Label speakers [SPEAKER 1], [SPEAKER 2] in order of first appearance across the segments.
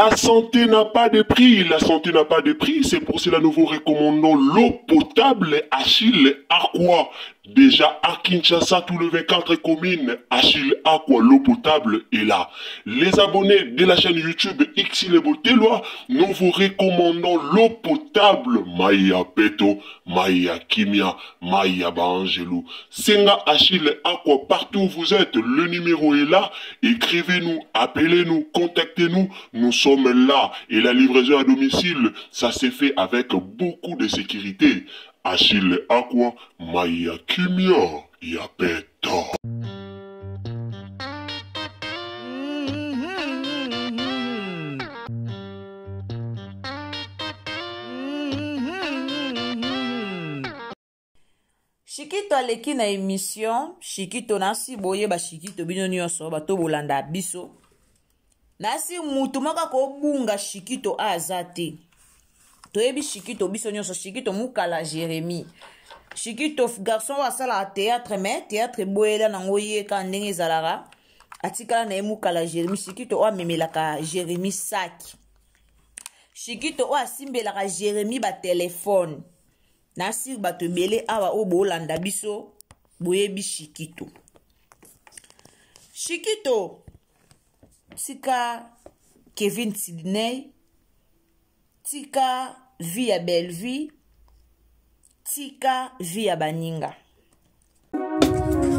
[SPEAKER 1] La santé n'a pas de prix, la santé n'a pas de prix, c'est pour cela nous vous recommandons l'eau potable Achille Aqua. Déjà à Kinshasa, tous les 24 communes, Achille Aqua, l'eau potable est là. Les abonnés de la chaîne YouTube Xile Boteloi, nous vous recommandons l'eau potable Maya Peto, Maya Kimia, Maya Baangelou. Senga Achille Aqua, partout où vous êtes, le numéro est là. Écrivez-nous, appelez-nous, contactez-nous. Nous sommes là. Et la livraison à domicile, ça s'est fait avec beaucoup de sécurité. Achille Aqua, Maya Kimia, Yapeta.
[SPEAKER 2] Shikito aleki na emission Shikito nasi boyeba Shikito bino nyonso bato bolanda biso nasi mutu moko akobunga Shikito aza te toyebi Shikito biso nyonso Shikito mukala Jérémie Shikito garçon oyo asalaka théâtre mais théâtre eboyela nango ye kaka ndenge ezalaka atikala na ye mukala Jérémie Shikito oyo amemelaka Jérémie saki Shikito oyo asimbelaka Jérémie batelefone na sur bato ebele awa oyo bolanda biso boyebi Shikito. Shikito tika Kevin Sidney, tika vie ya Bellevue, tika vie ya baninga.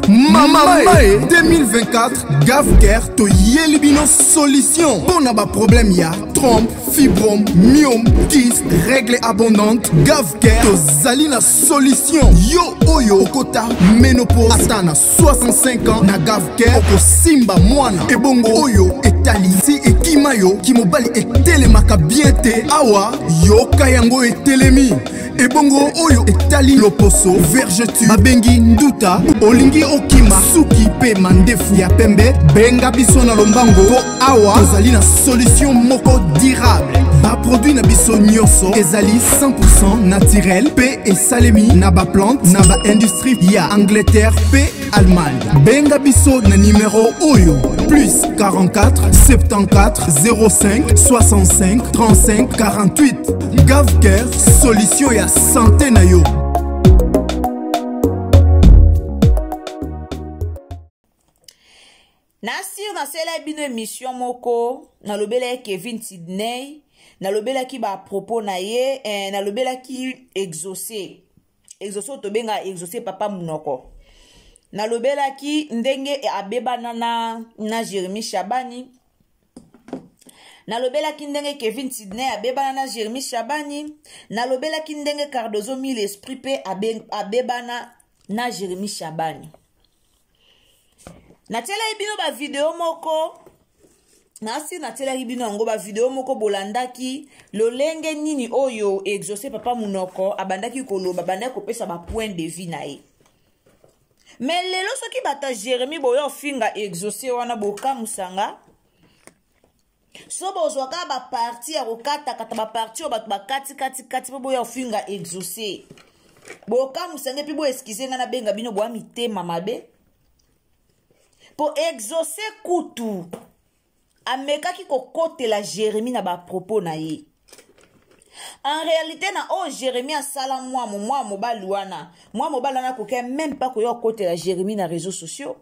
[SPEAKER 3] Mama Mae 2024 Gavcare toyeli bino solution mpo na baproblème ya trompe, fibrome, myome, kyste, règle abondante. Gavcare tozali na solution. Yo oyo okota ménopause ata na 65 ans, na Gavcare okosimba mwana. Ebongo oyo etali si ekima yo kimobali etelemaka bien te, awa yoka yango etelemi. Ebongo oyo etali loposo vergeture babengi nduta, olingi okima suki pe mandefu ya pembe, benga biso na lombango po awa tozali na solution moko durable. Baproduit na biso nyonso ezali 100% naturel pe esalemi na baplante na baindustrie ya Angleterre pe Allemagne. Benga biso na numero oyo plus 44 74 05 65 35 48. Gavcare, solution ya santé na yo.
[SPEAKER 2] Nasir nasala bino émission moko, nalobelaki Kevin Sidney, nalobelaki ba propos na ye, nalobelaki exaucé. Exaucé oyo tobengaka exaucé papa munoko. Nalobelaki ndenge abebana na Jérémie Shabani. Nalobelaki ndenge Kevin Sidney abebana na Jérémie Shabani. Nalobelaki ndenge Cardozo Mille Esprit pe abebana na Jérémie Shabani. Natielaki bino ba video moko, nasi natielaki bino yango ba video moko bolandaki lolenge nini oyo exaucé papa munoko abandaki koloba, abandaki kopesa ba point de vue na ye. Mais lelo soki bata Jérémie boyo ofinga exaucé wana bokamusanga, so bozwaka ba parti ya kokatakata ba parti oyo bato bakati kati kati mpo boya ofinga exaucé. Bokamusanga mpe bo excuse nga nabenga bino boya mitema mabe. Po exaucé kutu amekaki kokotela Jérémie na ba propos na ye. En réalité na oyo Jérémie asala mwa mwa mobali wana, mwa mobali wana akoki même pas koya kokotela Jérémie na réseaux sociaux.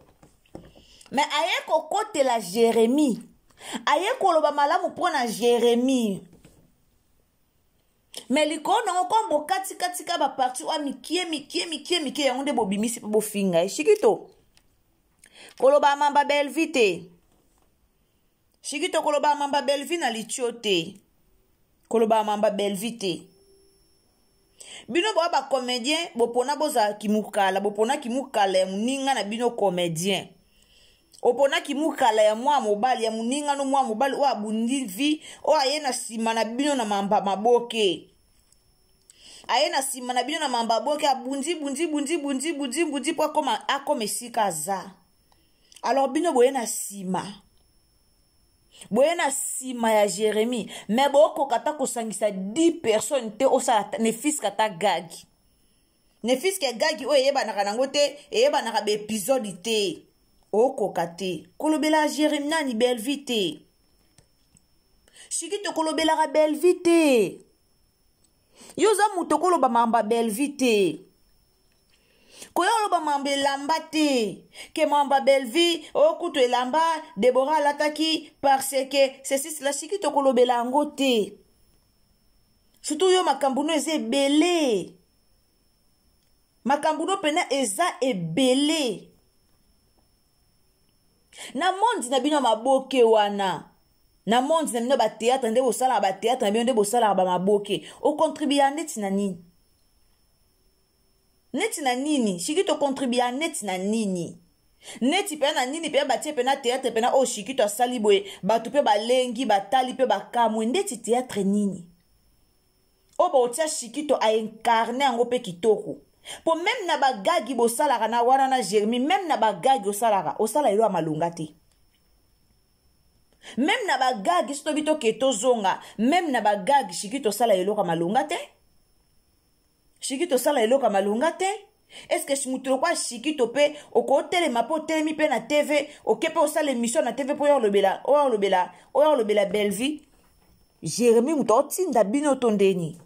[SPEAKER 2] Mais aye kokotela Jérémie, aye koloba malamu mpo na Jérémie. Mais likolo nango comme bokatikatika ba parti oyo mikie mikie mikie mikie yango nde bobimisi mpe bofinga ye. Shikito koloba mamba Bellevue te. Shikito koloba mamba Bellevue na litio te. Koloba mamba Bellevue te. Bino boa ba comédien, bopona bozala kimukala, bopona kimukala ya moninga na bino comédien. Opona kimukala ya mwa mobali, ya moninga no mwa mobali oyo abundi vie, oyo aye na sima na bino na mamba maboke. Aye na sima na bino na mamba maboke, abundi, bundi, bundi, bundi, bundi, bundi, po akoma esika aza. Alors bino boye na sima. Boye na sima ya Jérémie, mais bokoka ta kosangisa 10 personnes te osala ne fiske ata gag. Ne fiske gag oyo eyebanaka nango te, eyebanaka ba épisode te. Okoka te. Kolobela Jérémie nani Bellevue te. Shikito, kolobelaka Bellevue te. Yo oza moto okoloba makambo ya Bellevue te. Koya oloba makambo elamba te. Ke makambo ya Bellevue, oyo kutu elamba Deborah alataki parce que ceci cela. Shikito, kolobela yango te. Surtout yo makambo no eza ebele. Makambo no pena eza ebele. Na monde na bino ya maboke wana, na monde na bino ba théâtre nde bosalaka ba théâtre na bino nde bosalaka ba maboke, ocontribuer neti na nini? Neti na nini? Shikito ocontribuer neti na nini? Neti pe na nini pe batie pe na théâtre pe na oyo Shikito asali boye, bato pe balengi, batali pe bakamwe, ndeti théâtre nini? Oyo baotia Shikito a incarne yango pe kitoko. Po même na bagagi bosalaka na wana na Jérémie, même na bagagi osalaka, osala elo ya malonga te. Même na bagagi soki tobi toke tozonga, même na bagagi Shikito osala eloko ya malonga te. Shikito osala eloko ya malonga te. Est-ce que mutu lokwa Shikito pe okotelema pe otelemi pe na TV, oke pe osala émission na TV po yo olobela, oyo olobela, oyo olobela Bellevue? Jérémie mutu otinda bino to ndeni.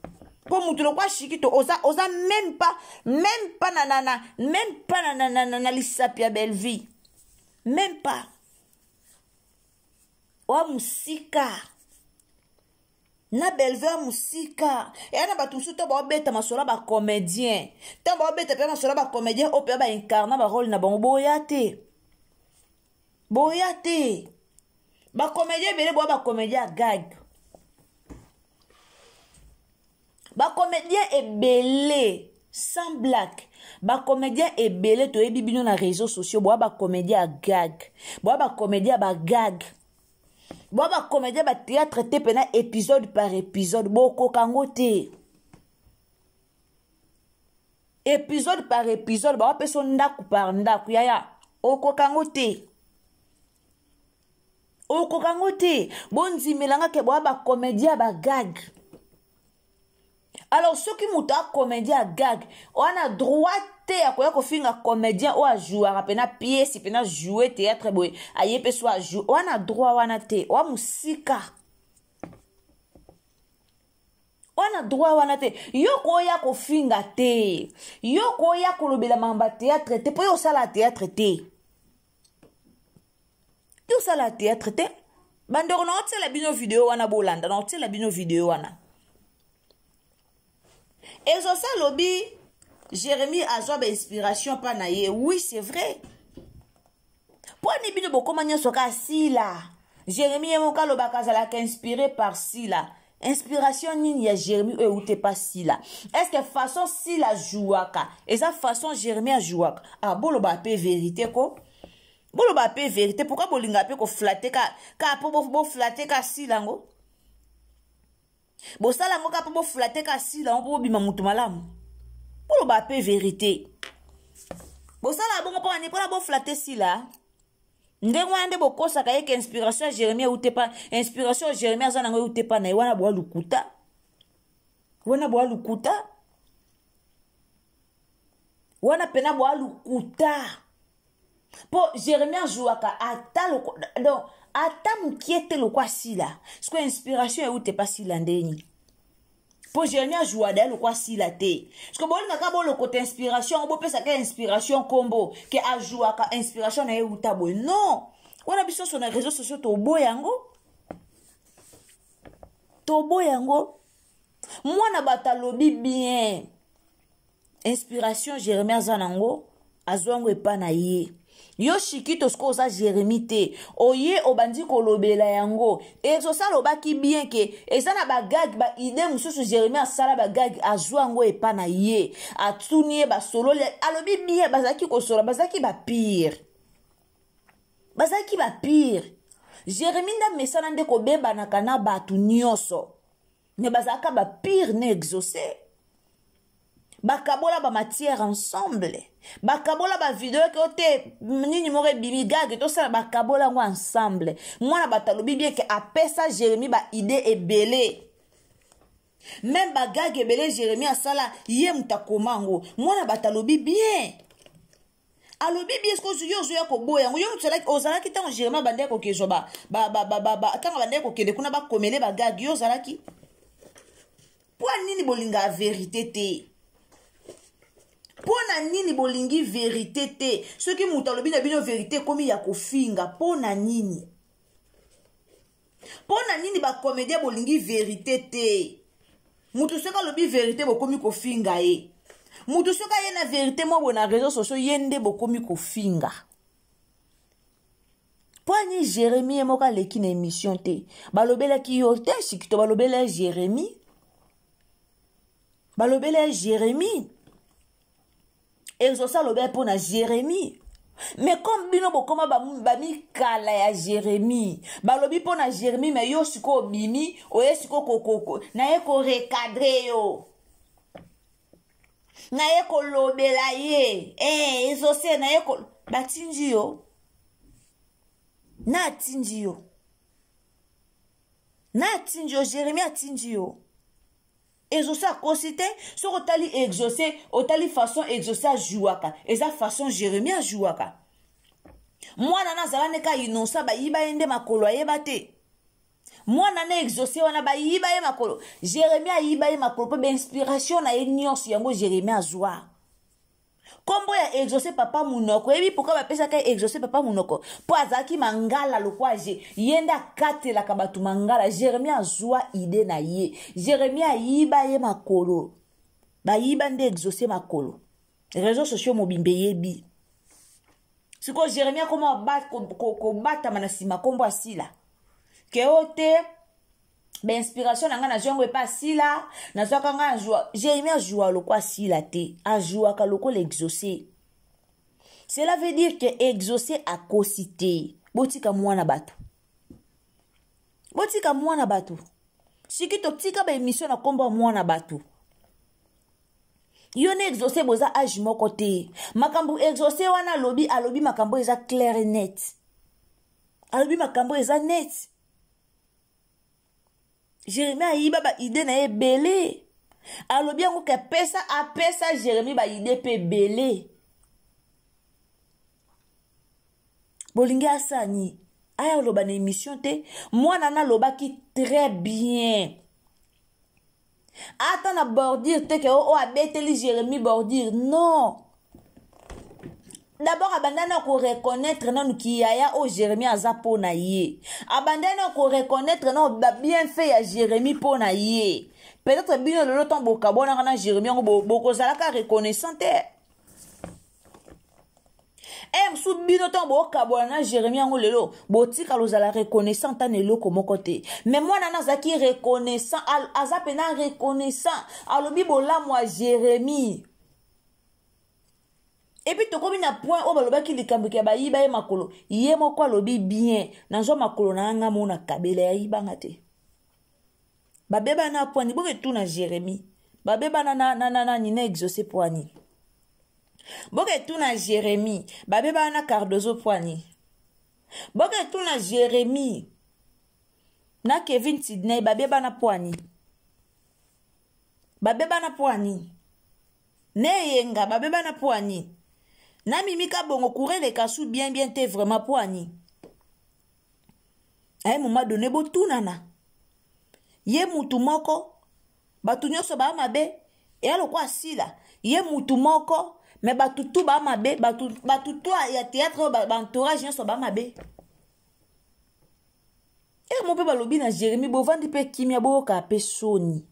[SPEAKER 2] Po mutu lokwa Shikito oza, oza même pas, même pas na, na, na, même pas na, na, na, na, na lisapi ya Bellevue. Même pas. Oa musika. Na Bellevue ya musika. Eya na bato mosusu to baobeta masolo ya ba comédien. Tango baobeta pe masolo ya ba comédien oyo pe ba incarna ba rôle na bango, boya te. Boya te. Ba comédien ebele boya ba comédien ya gag. Ba comédien ebele sans blague. Ba comédien ebele toyebi bino na réseaux sociaux boya ba comédien ya gag. Boya ba comédien ya ba gag. Boya ba comédien ba théâtre te pena épisode par épisode bokoka ngo te. Épisode par épisode ba peso ndaku par ndaku yaya okoka ngo te. Okoka ngo te. Bondimelanga ke boya ba comédien ba gag. Alors soki moto a comédien ya gag, wana droit te ya koya kofinga comédien oyo ajouaka pena pièce pena jouer théâtre boye, aye pe so ajoue, wana droit wana te, wa musika. Wana droit wana te. Yo koya kofinga te. Yo koya kolobela mamba théâtre te, po yo osala théâtre te. Yo osala théâtre te. Bandeko na otiela bino video wana bolanda, na otiela bino video wana. Ezosa lobi Jérémie azwa ba inspiration pa na ye. Oui, c'est vrai. Po ni bino bokoma nyonso ka Sila. Jérémie ye moko alobaka azalaka inspiré par Sila. Inspiration nini ya Jérémie oyo euti pa Sila? Est-ce que façon Sila jouaka eza façon Jérémie ajouaka? Ah, boloba pe vérité ko. Boloba pe vérité, pourquoi bolinga pe ko flatter ka, ka po bo, bo flatter ka Sila ngo? Bosala ngo ka po bo flatter ka Sila ngo po bobima mutu malamu. Boloba pe vérité. Bosala bongo po ani pona bo flatter Sila. Ndenge wana nde bokosaka ye ke inspiration ya Jérémie euti pa, inspiration ya Jérémie aza nango euti pa na ye, wana boa lukuta. Wana boa lukuta. Wana pena boa lukuta. Po Jérémie ajouaka ata loko, donc ata mokie te lokwa Sila. Siko inspiration euti pa Sila ndeni. Po Jérémie ajoua d'ailleurs lokwa Sila te. Siko bolingaka bolokota inspiration, bopesaka inspiration kombo ke ajouaka inspiration na ye euta boye. Non. Wana biso so na réseaux sociaux toboya yango. Toboya yango. Mwana bato alobi bien. Inspiration Jérémie aza nango, azwa yango epa na ye. Yo Shikito siko oza Jérémie te. Oye obandi kolobela yango. Exaucé alobaki bien ke eza na ba gag, ba idée mosusu Jérémie asala ba gag, azwa yango epa na ye. Atuni ye basololi, alobi bien, bazalaki kosola, bazalaki ba pire. Bazalaki ba pire. Jérémie nda mesana nde kobebanaka na bato nyonso. Mais bazalaka ba pire na exaucé. Bakabola ba matière ensemble. Bakabola ba vidéo ke ote nini moko ebimi gag tosala bakabola yango ensemble. Mwana bato alobi bien ke apesa Jérémie ba idée ebele. Même ba gag ebele Jérémie asala ye moto akoma yango. Mwana bato alobi bien. Alobi bien, sikoyo yo ozoya koboya yango. Yo ozalaki ntango Jérémie abandaki kokezwa, ntango abandaki kokende kuna bakomele bagage, yo ozalaki mpo nini? Bolingaka vérité te. Mpo na nini bolingi vérité te? Soki moto alobi na bino vérité, ekomi ya kofinga. Mpo na nini? Mpo na nini bacomédien bolingi vérité te? Moto soki alobi vérité, bokomi kofinga ye. Moto soki aye na vérité mwa boye na réseau sociaux, ye nde bokomi kofinga. Mpo ani Jérémi ye moko aleki na émission te, balobelaki yo te. Shikito, balobela Jérémi, balobela Jérémi, Exaucé alobela mpo na Jérémi. Mais comme bino bokoma bamikala ya Jérémi, balobi mpo na Jérémi, mais yo sikoyo obimi, oye sikoyo naye korecadrer yo, naye kolobela ye. Exaucé naye ko batindi yo na atindi yo na atindi yo, Jérémi atindi yo. Exaucé akosi te. Soki otali Exaucé, otali façon Exaucé ajouaka, eza façon Jérémi ajouaka. Mwana na azala nde ka innocent, bayiba ye nde makolo, ayeba te. Mwana na Exaucé wana, bayiba ye makolo, Jérémi ayiba ye makolo, mpo bainspiration na ye nyonso yango Jérémi azwa. Nkombo ya Exaucé Papa Munoko, oyebi pourquoi bapesaka ye Exaucé Papa Munoko? Mpo azalaki mangala lokwa je, ye nde akatelaka bato mangala. Jérémi azwa idée na ye, Jérémi ayiba ye makolo, bayiba nde Exaucé makolo, réseau sociaux mobimba eyebi. Sikoyo Jérémi akoma kobatama na nsima nkombo asila ke o te, bainspiration na ngai nazwa yango epa asila, nazwaka ngai azwa. Jérémi azwa lokwa asila te, azwaka lokola Exaucé. Cela veut dire que Exaucé akosi te. Botika mwana bato, botika mwana bato. Siki totika baémission na nkombo ya mwana bato. Yo na Exaucé boza age moko te. Makambo Exaucé wana alobi, alobi makambo eza clair et net, alobi makambo eza net. Jérémi ayiba baidée na ye ebele, alobi yango ke apesa, apesa Jérémi baidée mpe ebele. Bolingi asani aya oloba na émission te. Mwana na alobaki très bien, ata na bordure te ke oyo abeteli Jérémi bordure, non. D'abord abanda na koreconnaître nanu kiyaya oyo Jérémi aza mpo na ye, abanda na koreconnaître nano babienfait ya Jérémi mpo na ye. Peut-être bino lelo ntango bokabwanaka na Jérémi yango, bokozalaka reconnaissant te. E mosusu bino ntango bokabwana na Jérémi yango lelo, botikala ozala reconnaissant ta na eloko moko te. Mais mwana na azalaki reconnaissant, aza mpena reconnaissant, alobi bolamu ya Jérémi. Et puis tokomi na point oyo balobaki likambo ya bayiba ye makolo. Ye moko alobi bien: nazwa makolo na nga mo na kabela, yayibanga te. Babebana pwani? Boke tuna Jérémi, babebana na, na, na, nani, na Exaucé pwani? Boke tuna Jérémi, babebana na Cardozo pwani? Boke tuna Jérémi na Kevin Sidney, babebana pwani? Babebana pwani na Eyenga? Babebana pwani na Mimi Kabongo? Courant eleka su bien bien te vraiment pwani? À un moment donné botunana ye mutu moko, bato nyonso baa mabe, eya lokwa asila ye mutu moko, mais bato tu baa mabe, bato tu ya théâtre oyo, baentourage nyonso baa mabe. Ere mo mpe balobi na Jérémi, bovandi mpe kimia, boyoka mpe soni.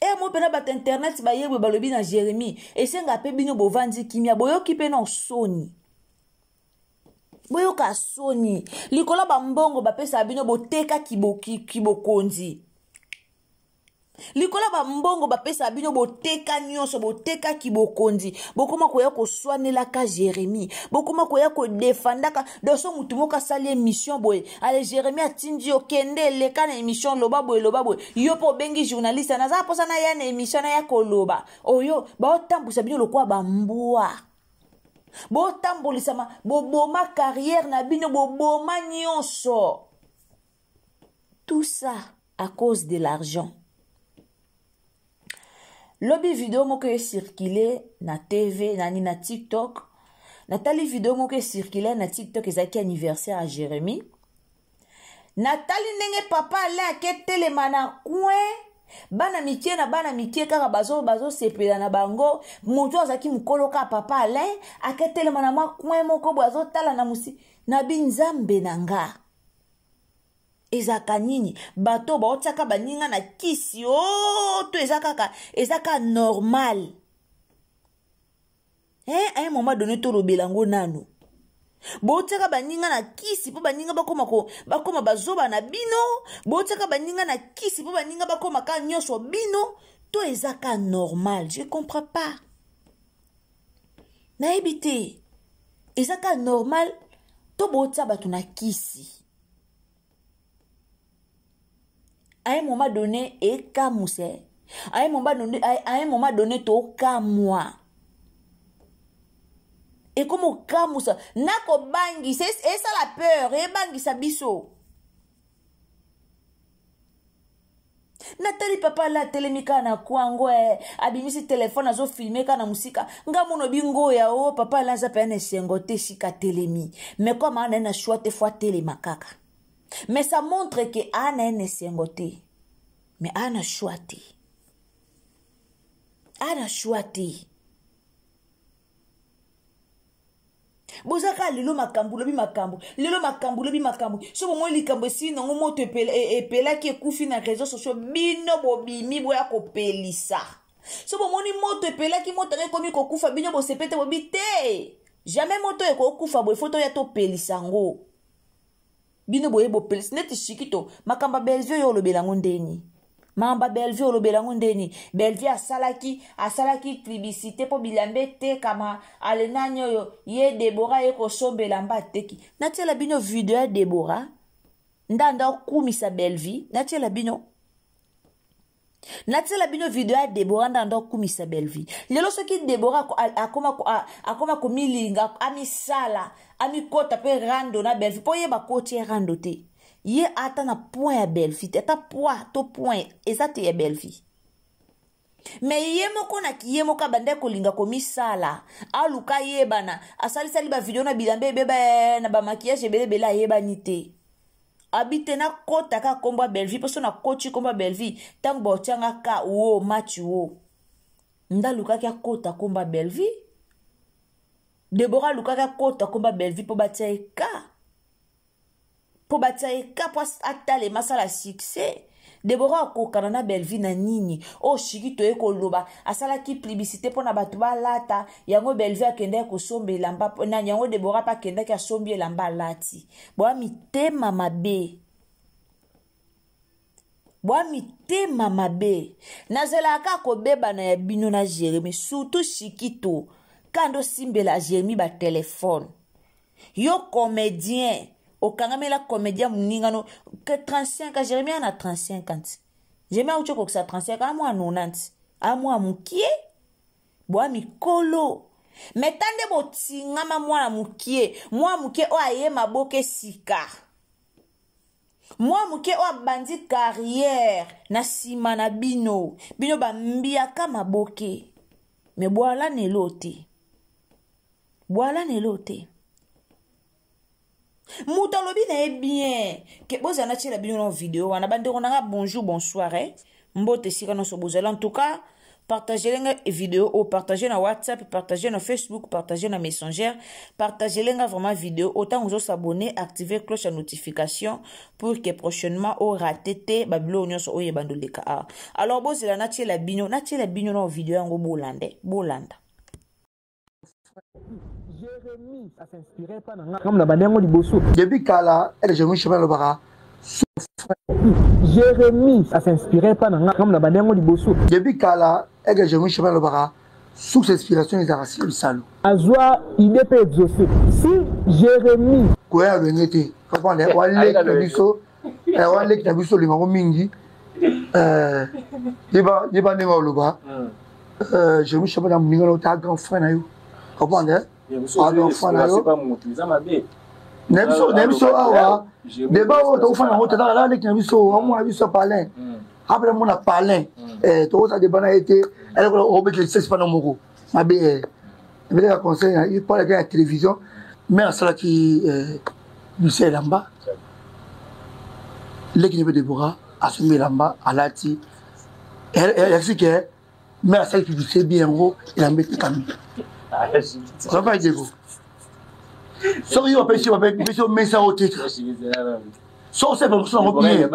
[SPEAKER 2] Ere mo mpena bato internet bayebwe, balobi na Jérémi, esenga mpe bino bovandi kimia, boyoki mpe na soni, boyoka soni. Likolo bambongo bapesaka bino, boteka kibokonzi. Likolo bambongo bapesaka bino, boteka nyonso, boteka kibokonzi. Bokoma koya koswanelaka Jérémi, bokoma koya kodefandaka doso. Motu moko asali émission boye, ale Jérémi atindi yo: kende, eleka na émission, loba boye, loba boye. Yo mpo obengi journaliste: naza mposa naya na émission, naya koloba. Oyo baotambwisa bino lokola bambwa, botambolisama, boboma carrière na bino, boboma nyonso, tout ça à cause de l'argent. Lobi video moko ecircule na TV nani na TikTok. Natali video moko ecircule na TikTok ezalaki anniversaire ya Jérémie. Natali ndenge papa Alain aketelema na coin bana mikie na bana mikie kaka bazosepela bazo na bango moto azalaki mokolo kaka papa Alain aketelema na mwa coin moko boye azotala na mosi na binzambe na nga ezalaka nini bato baotiaka baninga na kisi o oh, to eza kaka eza kaka normal eh, à un moment donné tolobela yango nanu botiaka baninga na kisi mpo baninga bakoma ko, bakoma bazoba na bino botiaka baninga na kisi mpo baninga bakoma kaka nyonso bino to eza ka normal je comprends pas nayebi te eza ka normal to botia bato na kisi à un moment donné ekamuse à un moment donné, à un moment donné tokamwa ekoma okamwisa nakobangisa esala peur ebangisa biso natali papa ala atelemi kaka na kwango eh, abimisi telefone azofilme kaka na mosika nga mono bingoya o oh, papa ala aza mpenza na esengo te esika atelemi mais comme aa na ye na choix te fo atelema kaka mais ça montre ke aa na ye na esengo te mais aa na choix te aa na choix te boza kaka lelo makambo lobi makambo lelo makambo lobi makambo so bomoi likambo esili nango moto e, epelaki ekufi na réseau sociaux bino bobimi boya kopelisa so bomoni moto epelaki moto yango ekomi kokufa bino bosepe te bobi te jamais moto ekokufa boye fo toya topelisa yango bino boye bopelisi neti shikito makambo ya bellevue oyo olobela yango ndeni makambo ya bellevue olobela yango ndeni bellevue asalaki asalaki publicité mpo bilamba etekama ale nani oyo ye debora ye kosomba elamba ateki natiela bino video ya debora ndanda okumisa bellevue natiela bino natiela bino video ya debora nde ando akumisa bellevue lelo soki debora akoma, akoma komilinga amisala amikota mpe rando na bellevue mpo ye bakoti ye rando te ye ata na point ya bellevue te ata poids to point eza te ya bellevue me ye moko na kiye moko abandaki kolinga komisala aluka ayebana asalisali bavideo na bilamba ebeba eh, na bamakiyage ebele ebele ayebani te abi te nakota kaka nkombo ya bellevue mpo so nakoti nkombo ya bellevue ntango baotyanga ka wo match wo nde alukaki akota nkombo ya bellevue debora alukaki akota nkombo ya bellevue mpo batia ye ka mpo batia ye ka mpo atalema asala succès debora akokana na bellevue na nini oyo oh, shiki toye koloba asalaki plibisite mpo na bato balata yango bellevue akendaki kosomba elamba nani yango debora mpe akendaki asombi elamba alati boa mitema mabe boa mitema mabe nazelaka kaka kobebana ya bino na jeremi surtout shikito kanda osimbela jeremi batelefone yo comédien okangamela comédien moninga no 35 ans jeremi ana 35 ans jeremi auti okokisa 35 ans amwa 90 amwa mokie boa mikolo me ta nde botingama mwana mokie mwana mokie oyo aye maboke sika mwana moke oyo abandi carrière na nsima na bino bino bambiaka maboke me bwala na elo te bwala na elo te moto alobi na ye bien ke bozala natiela bino na video wana bandeko na nga bonjour bonsoir eh? mbote esika nyonso bozali en tout cas partagele nga video oyo partage na whatsapp partage na facebook partage na messenger partagele nga vraiment video oyo ntango ozosabonne active cloche ya notification pour que prochainement orate te babiloko nyonso oyo ebanda oleka awa alors bozela natiela bino natiela bino na video yango bolanda bolanda
[SPEAKER 4] Jérémie a s'inspirer pas na nga comme na bandi yango liboso.
[SPEAKER 5] Depuis kala ele Jérémie Chemin alobaka
[SPEAKER 4] Jérémie a s'inspirer pas na nga comme na bandi yango liboso.
[SPEAKER 5] Depuis kala ele Jérémie Chemin alobaka source inspiration ezalaka silo lisalo.
[SPEAKER 4] Azwa idée pe exaucé. Si Jérémie
[SPEAKER 5] koya loyenge te comprendre waleki na biso eh, waleki na biso olinga yango mingi eh, yeba ndenge oloba hmm. euh, Jérémie Chaban na moninga na yo ta grand frère na yo comprendre ah grand frère na yo na biso awa débat oyo tokofanda yango te tala leki na biso amona biso palin apres mona palin tokosa débat na ye te. Obetela lisasi mpana moko mabe. Ebeleka conseil mpona ya télévision, mais asalaki lucia elamba, leki ne mpe Debora asombi elamba, alati, elakisi ke mais asali publicité bien, yango elamba etekami. Ozopa Diego, soki yo bapesi bapesi yo mesa, oteka soki osala promotion yango bien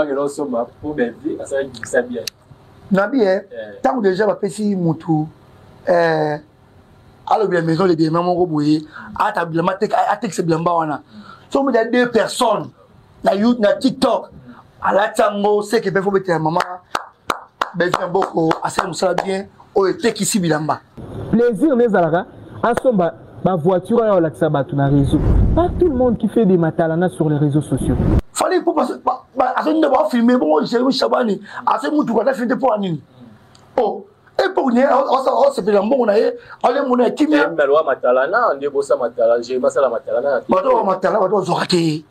[SPEAKER 5] na bien. Ntango déjà bapesi mutu alobela maison de bilamba moko boye, ata bilamba, atekisa bilamba wana, soki omeda deux personnes na youtube, na TikTok, alati yango, seke mpe fo betela mama Belvi ya mboko, asali mosala bien oyo etekisi bilamba.
[SPEAKER 4] Plaisir nde ezalaka asomba bavoiture oyo olakisa bato na réseau. Pas tout le monde qui fait des matalana sur les réseaux sociaux.
[SPEAKER 5] Fally po azoi nde bafilme bongo. Jérémi Shabani azoi mutuka ata filme te, mpo ya nini? O epoke ne osepela mbongo na ye, alemona ya kimia.
[SPEAKER 6] Matalana nde bosa matala, Jérémi asala matalana.
[SPEAKER 5] Bato oyo matala, bato bazwaka te.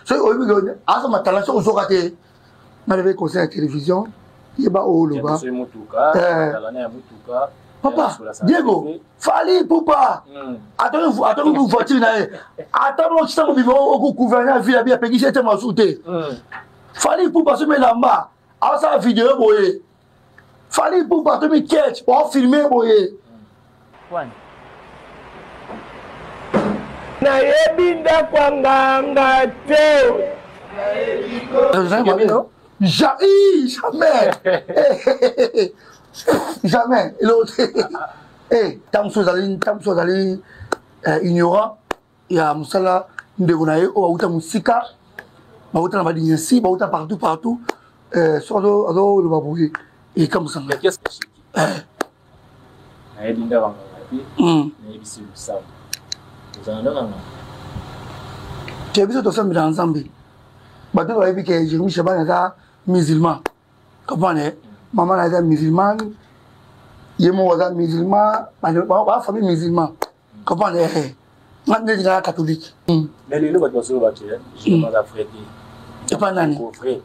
[SPEAKER 5] Soki oyebi aza matala, soki ozwaka te, nalebe conseil ya télévision, yeba oyo oloba. Papa Diego, Fally Ipupa atongi voiture na ye, ata mokisa mobima okogouverne ville abi apekisi ete masu te. Fally Ipupa somi elamba, asala video boye. Fally Ipupa atomi ketch, ofilme boye.
[SPEAKER 7] Nayebi ndako ya nganga te.
[SPEAKER 5] Jamais, jamais eloko te. Ntango mosusu azali, ntango mosusu azali ignorant ya mosala. Ndeko na ye oyo bauta mosika, bauta na badynastie, bauta partout partout, soki azoloba boye, ekamwisanga.
[SPEAKER 6] Nayebi ndako ya nganga te. Nayebisi losambo ozala ndako ya nganga
[SPEAKER 5] te. Biso tosambela na Nzambe. Bato bayebi ke Jérémi Shabani aza musulman, comprendre? Mama na aza musulmane, ye moko aza musulman, bafamille musulman, comprendre? Nga neti nga catholique.
[SPEAKER 6] Mais lelo bato bazoloba ke Jérémi aza vrai te.
[SPEAKER 5] Epa nani?
[SPEAKER 6] Vrai,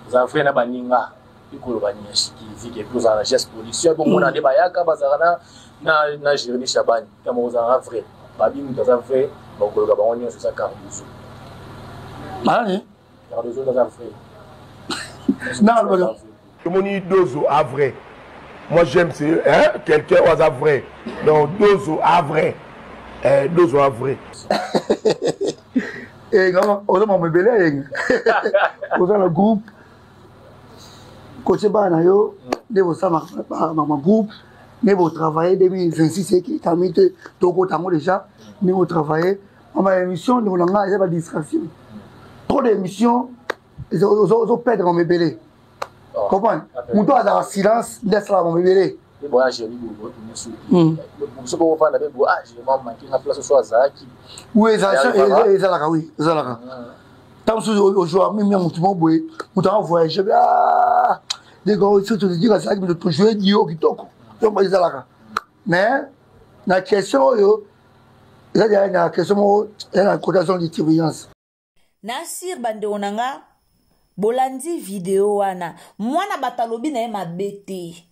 [SPEAKER 6] oza vrai na baninga ekoloba niyashikizike, epi ozala na geste production bomona nde bayaka bazalaka na Jérémi Shabani. Ntango ozalaka vrai, babi moto aza vrai, bakoloka bango nyonso eza Cardozo.
[SPEAKER 5] Nani?
[SPEAKER 6] Cardozo aza vrai.
[SPEAKER 5] Na
[SPEAKER 7] tomoni Dozo a vrai. Moi j'aime, c'est, hein, quelqu'un oyo aza vrai. Donc Dozo a vrai, eh, Dozo a vrai.
[SPEAKER 5] Oza mama ebele ayenga, oza na groupe kotie bana na yo nde bosala ma groupe, nde botravaille 2026 ekitami te, tokota yango déjà ndenge botravaille. Mama émission, ndeko na ngai, eza badistraction. Trop d'émission, ozoperdre mama ebele, comprendre? Moto azalaka silence nde asalaka mama ebele.
[SPEAKER 6] Boya Jérémi, soki ovanda mpe bo, ah, Jérémi manke nga place oso azalaki.
[SPEAKER 5] Oui, ezalaka, oui, ezalaka. Ntango mosusu ozwa mimi ya motu moko boye, moto anga voyage, ndenge azalaki moto, tojoue dio kitoko, donc ezalaka. Mais na question oyo eza deya na question moko eza na kota zone de turbulence.
[SPEAKER 2] Nasir, bandeko na nga, bolandi video wana. Mwana bato alobi na ye mabe te,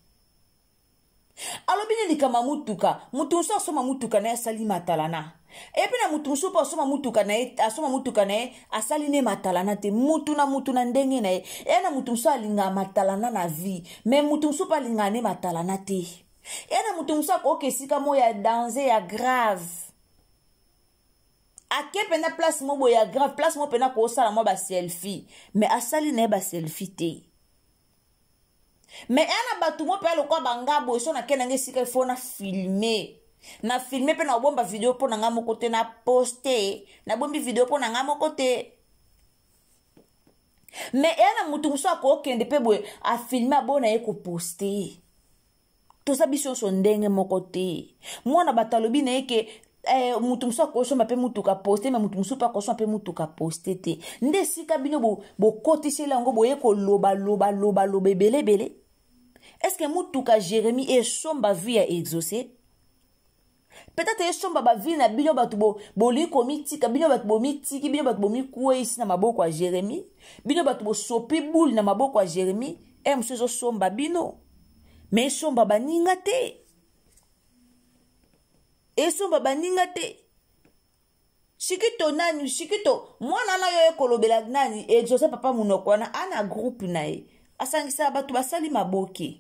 [SPEAKER 2] alobi nde likambo ya mutuka. Mutu mosusu asomba mutuka na ye, asali matalana. Epe na mutu mosusu mpo asomba mutuka na ye, asomba mutuka na ye, asali ne matalana te. Mutu na mutu na ndenge na ye. Eya na mutu mosusu alingaka matalana na vie, mais mutu mosusu mpo alingaka ne matalana te. Eya na mutu mosusu akoyoka esika moko ya danger, ya grave, ake mpenza place moko boye ya grave, place moko mpenza kosala mwa baselfie, mais asali na ye baselfie te. Mais eya na bato mo mpe lokwa banga boye, so nakende nanga esika, ifo na filme, na filme mpe na kobomba video mpo na nga moko te, na poste, nabombi video mpo na nga moko te. Mais eya na motu mosusu akokende mpe boye, afilme, abona ye koposte. Toza biso nyonso ndenge moko te. Mwana bato alobi na ye ke mutu mosusu akosomba mpe mutuka, poste, mais mutu mosusu mpe akosomba mpe mutuka, poste te. Nde esika bino bokotiseli yango, boye koloba loba loba loba ebele ebele. Est-ce mutuka Jérémi esomba vie ya Exaucé? Peut-être esomba bavie na bino bato bolingi komitika, bino bato bomitiki, bino bato bomikweyisi na maboko ya Jérémi, bino bato bosopi bule na maboko ya Jérémi. E mosusu ezosomba bino. Mais esomba baninga te, esomba baninga te. Shikito nani, Shikito mwana na yo ekolobela nani? Exauce papa monoko wana ana groupe na ye, asangisaka bato basali maboke,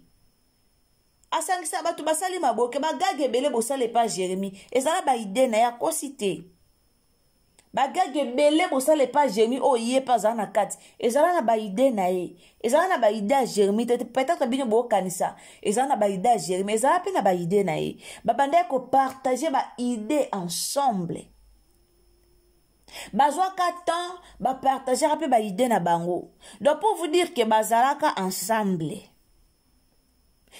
[SPEAKER 2] asangisa bato basali maboke, bagage ebele bosala epa Jérémi ezala baide na ye, akosi te. Bagage ebele bosala epa Jérémi oyo ye mpe azala na kati, ezala na baide na ye, ezala na baide ya Jérémi te. Peut-être bino bokanisa ezala na baide ya Jérémi, ezala mpe na baide na ye. Babandaki kopartage baide ensemble, bazwaka temps bapartageaka mpe baide na bango. Donc pour vous dire que bazalaka ensemble.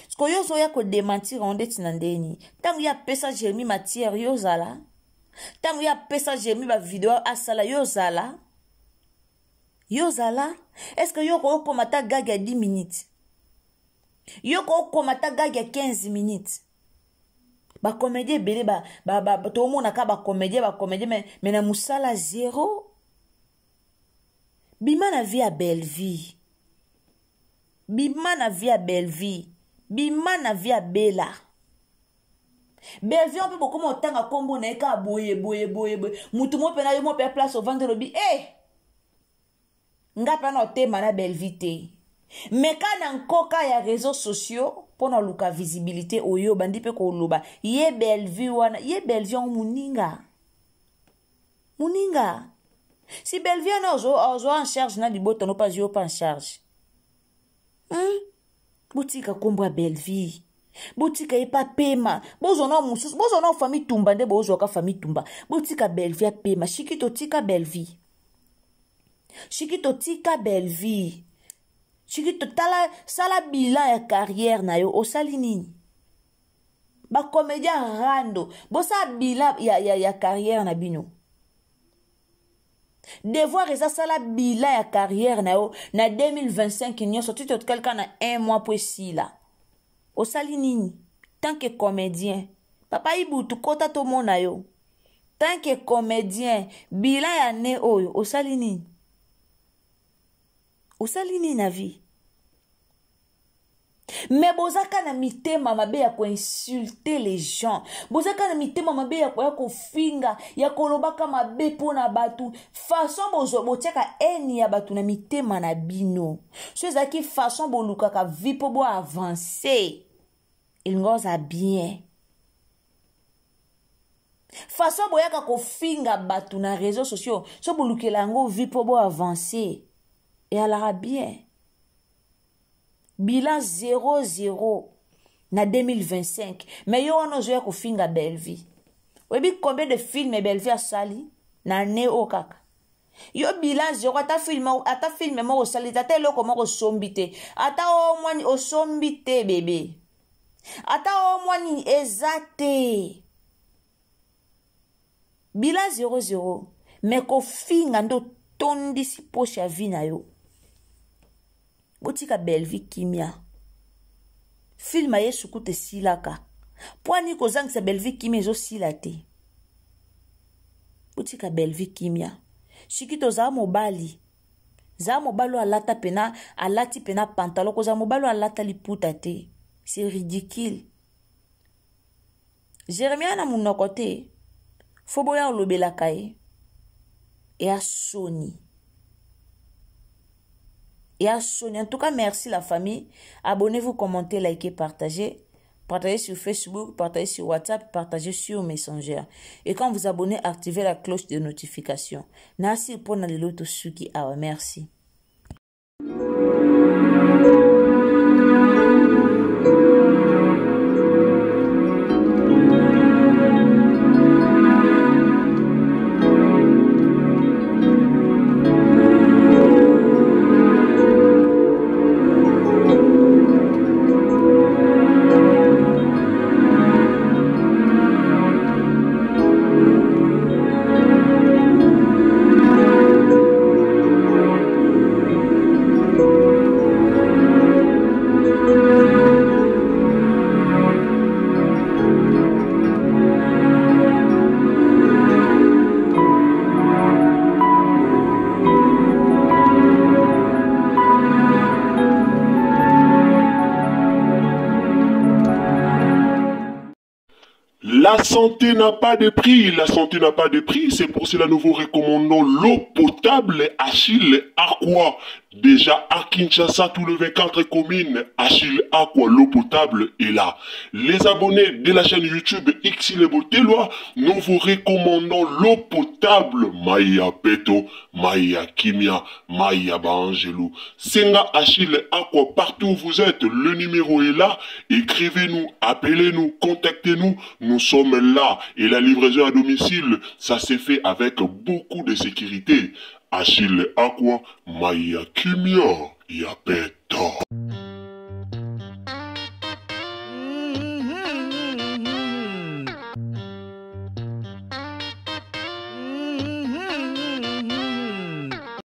[SPEAKER 2] Sikoyo ozoya kodementir yango ndeti na ndeni? Ntango ye apesa Jérémi matière, yo ozala? Ntango ye apesa Jérémi bavideo asala, yo ozala? Yo ozala? Est ce que yo okokoma ata gag ya 10 minutes? Yo okokoma ata gag ya 15 minutes? Bacomédien ebele tomonaka bacomédien, bacomédien, mais na mosala zéro. Bima na vie ya Bellevie, bima na vie ya Bellevie, bima na vie ya Bela. Bellevie mpe bokoma otanga nkombo na ye kaka boye boye boye boye. Mutu mo mpe na yo mo mpe place ovandi, olobi e nga mpe na otema na Bellevie te, me ka na nkoka ya réseaux sociaux mpo na luka visibilité oyo obandi mpe koloba ye Bellevie wana, ye Bellevie yango moninga, moninga. Si Bellevie wana ozwa en charge na libota no mpe azwi yo mpe en charge, Botika nkombo ya Bellevie, botika ye pa pema. Bozwa na mosusu, bozwa na famille Tumba nde bozwaka famille Tumba. Botika Bellevie apema. Shiki totika Bellevie, Shiki totika Bellevie. Shiki totala, sala bilan ya carrière na yo, osali nini? Bacomédien rando, bosala bilan ya carrière na bino. Devoir eza sala bilan ya carrière na yo na 2025 nyonso ti totikali kaka na un mois po esila. Osali nini tant que comédien? Papa Ibutu, kota tomona yo. Tant que comédien, bilan ya ne oyo osali nini? Osali nini na vie? Me bozaka na mitema mabe ya koinsulte les gens, bozaka na mitema mabe ya koya kofinga, ya kolobaka mabe mpo na bato. Façon bozwa botiaka haine ya bato na mitema na bino, so ezalaki façon bolukaka vie mpo boavance, elingi oza bien. Façon boyaka kofinga bato na réseaux sociaux, so bolukela yango vie mpo boavance, eyalaka bien. Bilan 0-0 na 2025, mais yo wana ozoya kofinga Bellevie. Oyebi combien de filme Bellevie asali na année oyo kaka? Yo bilan zéro, ata film moko osali te, ata eloko moko osombi te, ata omwani osombi te bebe, ata omwani eza te. Bilan 0-0, mais kofinga nde otondisi poche ya vie na yo. Botika Bellevie kimia. Film ya Yesu kuta esilaka mpo ani kozangisa Bellevie kimia ezosila te. Botika Bellevie kimia. Siki tozala mobali, zala mobali oyo alata pena, alati pena pantalon. Kozala mobali oyo alata liputa te, c'est ridicule. Jérémie na monoko te, fo boya olobelaka ye, eya soni, eya soni. En tout cas, merci la famille. Abonnez-vous, commentez, likez, partagez. Partagez sur Facebook, partagez sur WhatsApp, partagez sur Messenger. Et quand vous abonnez, activez la cloche de notification. Nasi pona lelo tosuki awa. Merci.
[SPEAKER 1] La santé n'a pas de prix, la santé n'a pas de prix, c'est pour cela nous vous recommandons l'eau potable Achille Aqua. Déjà à Kinshasa, tout le 24 communes, Achille Aqua, l'eau potable est là. Les abonnés de la chaîne YouTube Xile Boteloi, nous vous recommandons l'eau potable Maya Peto, Maya Kimia, Maya Baangelou. Senga Achille Aqua, partout où vous êtes, le numéro est là. Écrivez-nous, appelez-nous, contactez-nous. Nous sommes là. Et la livraison à domicile, ça s'est fait avec beaucoup de sécurité. Achille Aqua, Maya Kimia, Yapeto.